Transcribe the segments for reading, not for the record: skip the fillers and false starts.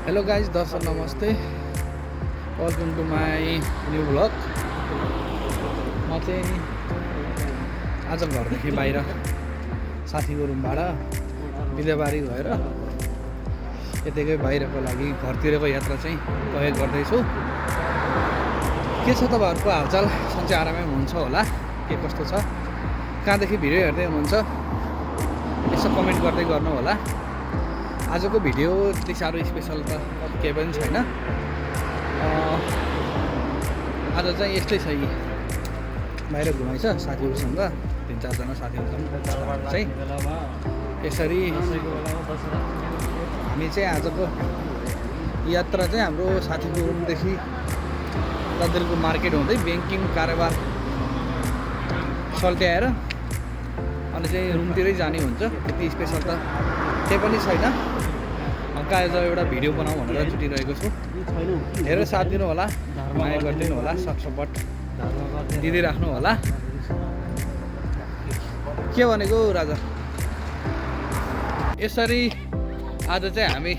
Hello guys, दर्शक नमस्ते, welcome to my new vlog. म चाहिँ आज घरदेखि बाहिर साथीको रुमबाट बिदेबारी गएर यतिकै बाहिरको लागि घरतिरको यात्रा चाहिँ तय गर्दैछु। के छ तपाईँहरूको हालचाल? सन्चै आरामै हुनुहुन्छ होला? के कस्तो छ? कहाँदेखि भिडियो हेर्दै हुनुहुन्छ यसो कमेन्ट गर्दै गर्नु होला। आजको भिडियो त्यति साह्रो स्पेसल त केही पनि छैन। आज चाहिँ यस्तै छ, यी बाहिर घुमाइछ साथीहरूसँग, 3-4जना साथीहरूसँग चाहिँ यसरी हामी चाहिँ आजको यात्रा चाहिँ हाम्रो साथीको रुमदेखि लद्रेलको मार्केट हुँदै ब्याङ्किङ कारोबार सल्ट्याएर अनि चाहिँ रुमतिरै जाने हुन्छ। त्यति स्पेसल त केही पनि छैन। आज एउटा भिडियो बनाऊ भनेर जुटिरहेको छु। धेरै साथ दिनु होला, माया गरिदिनु होला, सपोर्ट दिइराख्नु होला। के भनेको राजा? यसरी आज चाहिँ हामी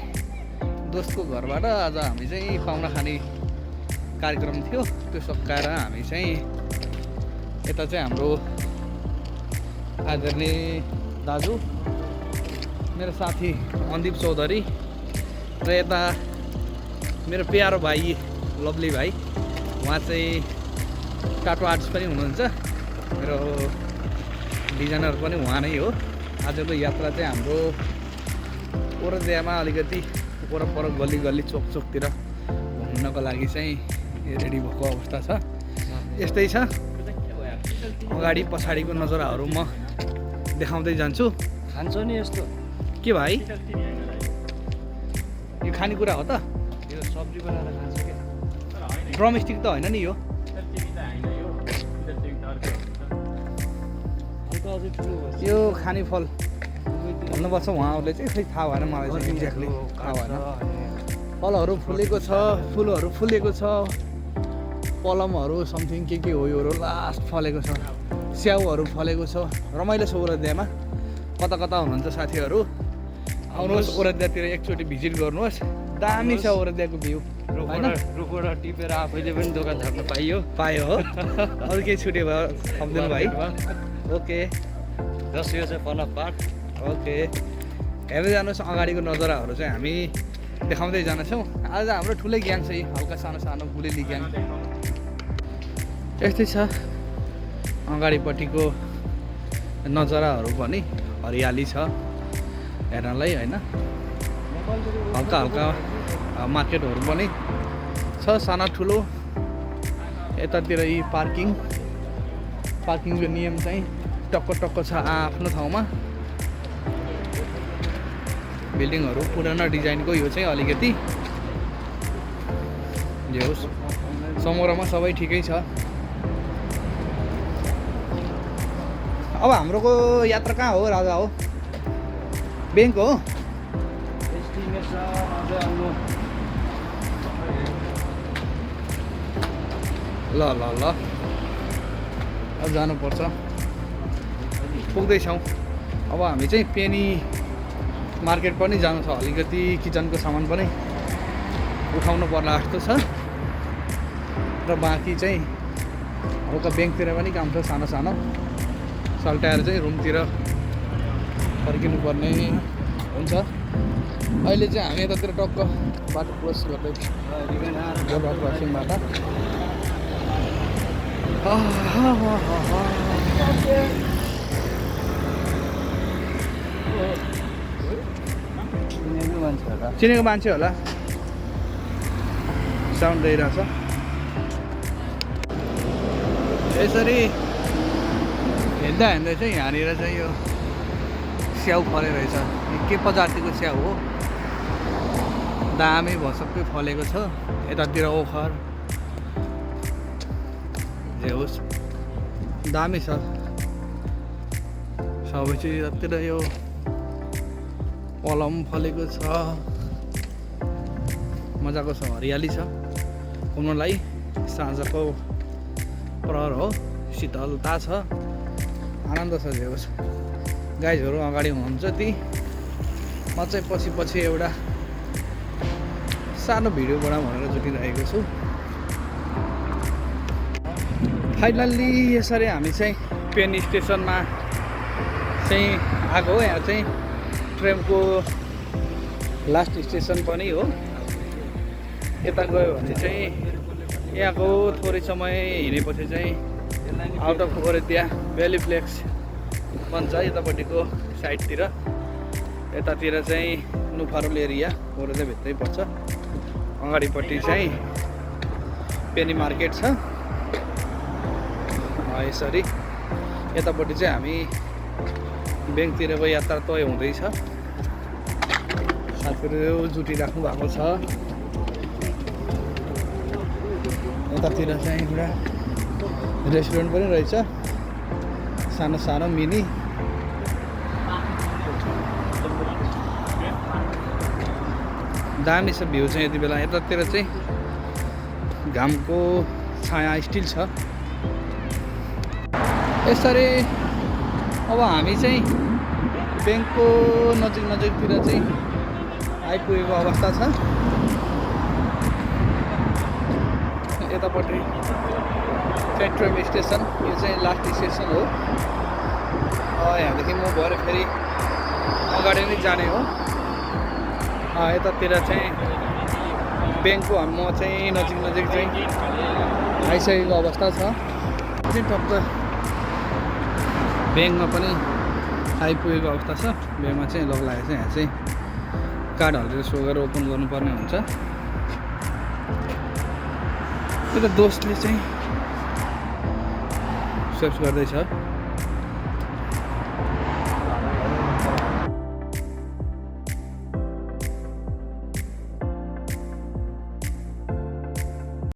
दोस्तको घरबाट आज हामी चाहिँ पाहुना खाने कार्यक्रम थियो, त्यो सकाएर हामी चाहिँ यता चाहिँ हाम्रो आदरणीय दाजु, मेरो साथी अनुदीप चौधरी र यता मेरो प्यारो भाइ लभली भाइ, उहाँ चाहिँ टाटो आर्ट्स पनि हुनुहुन्छ, मेरो डिजाइनर पनि उहाँ नै हो। आजको यात्रा चाहिँ हाम्रो ओरदियामा अलिकति वरपर गल्ली गल्ली चोक चोकतिर घुम्नको लागि चाहिँ रेडी भएको अवस्था छ। यस्तै छ, अगाडि पछाडिको नजाराहरू म देखाउँदै जान्छु। खान्छ नि यस्तो के भाइ, यो खानेकुरा हो त? यो सब्जी बनाएर खान्छ क्या, ड्रमस्टिक त होइन नि यो? यो खाने फल भन्नुपर्छ उहाँहरूले चाहिँ, खै थाहा भएन मलाई चाहिँ एक्ज्याक्टली थाहा भएन। फलहरू फुलेको छ, फुलहरू फुलेको छ, पलमहरू समथिङ के हो योहरू लास्ट फलेको छ, स्याउहरू फलेको छ। रमाइलो छ ओरदियामा। कता कता हुनुहुन्छ साथीहरू, आउनुहोस् ओरदियातिर एकचोटि भिजिट गर्नुहोस्। दामी छ ओरदियाको भ्यू होइन? रुखबाट टिपेर आफैले पनि दोकान थाप्न पायो हो। अरू केही छुट्यो भयो थपिदिनु भाइ? ओके, जस यो चाहिँ फन अफ पार्ट। ओके, हेर्दै जानुहोस्। अगाडिको नजाराहरू चाहिँ हामी देखाउँदै जानेछौँ। आज हाम्रो ठुलै ग्याङ छ, हल्का सानो सानो गुलेली ग्याङ। यस्तै छ अगाडिपट्टिको नजाराहरू पनि, हरियाली छ हेर्नलाई होइन? हल्का हल्का मार्केटहरू पनि छ, सानो ठुलो। यतातिर यी पार्किङको नियम चाहिँ टक्क छ आफ्नो ठाउँमा। बिल्डिङहरू पुरानो डिजाइनको, यो चाहिँ अलिकति जे होस् समग्रमा सबै ठिकै छ। अब हाम्रोको यात्रा कहाँ हो राजा? हो ब्याङ्क हो? ल ल ल, अब जानुपर्छ, पुग्दैछौँ। अब हामी चाहिँ पेनी मार्केट पनि जानु छ, अलिकति किचनको सामान पनि उठाउनु पर्ला जस्तो छ। र बाँकी चाहिँ हल्का ब्याङ्कतिर पनि काम छ, सानो सानो सल्टाएर चाहिँ रुमतिर फर्किनु पर्ने हुन्छ। अहिले चाहिँ हामी यतातिर टक्क बाटो क्रस गर्दै क्रसिङबाट चिनेको मान्छे होला, साउन्ड दिइरहेछ। यसरी हेर्दा चाहिँ यहाँनिर चाहिँ यो स्याउ फले रहेछ। के प्रजातिको स्याउ हो? दामी भसक्कै फलेको छ। यतातिर ओखर, जे होस् दामी छ सबै चाहिँ। यतातिर यो पलम फलेको छ, मजाको छ, हरियाली छ। घुम्नलाई साँझको प्रहर हो, शीतलता छ, आनन्द छ। जे होस् गाइजहरू अगाडि हुनुहुन्छ ती, म चाहिँ पछि एउटा सानो भिडियो बनाऊँ भनेर जुटिरहेको छु। फाइनल्ली यसरी हामी चाहिँ पेन स्टेसनमा चाहिँ आएको हो। यहाँ चाहिँ ट्रेनको लास्ट स्टेसन पनि हो। यता गयो भने चाहिँ यहाँको थोरै समय हिँडेपछि चाहिँ आउट अफ ओरेदिया भ्याली फ्लेक्स बन्छ यतापट्टिको साइडतिर। यतातिर चाहिँ नुफारुल एरिया ओरेदिया भित्रै पर्छ। अगाडिपट्टि चाहिँ पेनी मार्केट छ। यसरी यतापट्टि चाहिँ हामी ब्याङ्कतिरको यात्रा तय हुँदैछ। साथीहरू जुटिराख्नु भएको छ। यतातिर चाहिँ एउटा रेस्टुरेन्ट पनि रहेछ, सानो सानो मिनी। दामी छ भ्यू चाहिँ यति बेला। यतातिर चाहिँ घामको छाया स्टिल छ। यसरी अब हामी चाहिँ ब्याङ्कको नजिकतिर चाहिँ आइपुगेको अवस्था छ। यतापट्टि चाहिँ ट्रेन स्टेसन, यो चाहिँ लास्ट स्टेसन हो। यहाँदेखि म भएर फेरि अगाडि नै जाने हो। यतातिर चाहिँ ब्याङ्कको म चाहिँ नजिक चाहिँ आइसकेको अवस्था छ। टक्क ब्याङ्कमा पनि आइपुगेको अवस्था छ। ब्याङ्कमा चाहिँ लग लागेको छ। यहाँ चाहिँ कार्ड हालेर सो गरेर ओपन गर्नुपर्ने हुन्छ। त्यो त दोस्तले चाहिँ स्वेप गर्दैछ।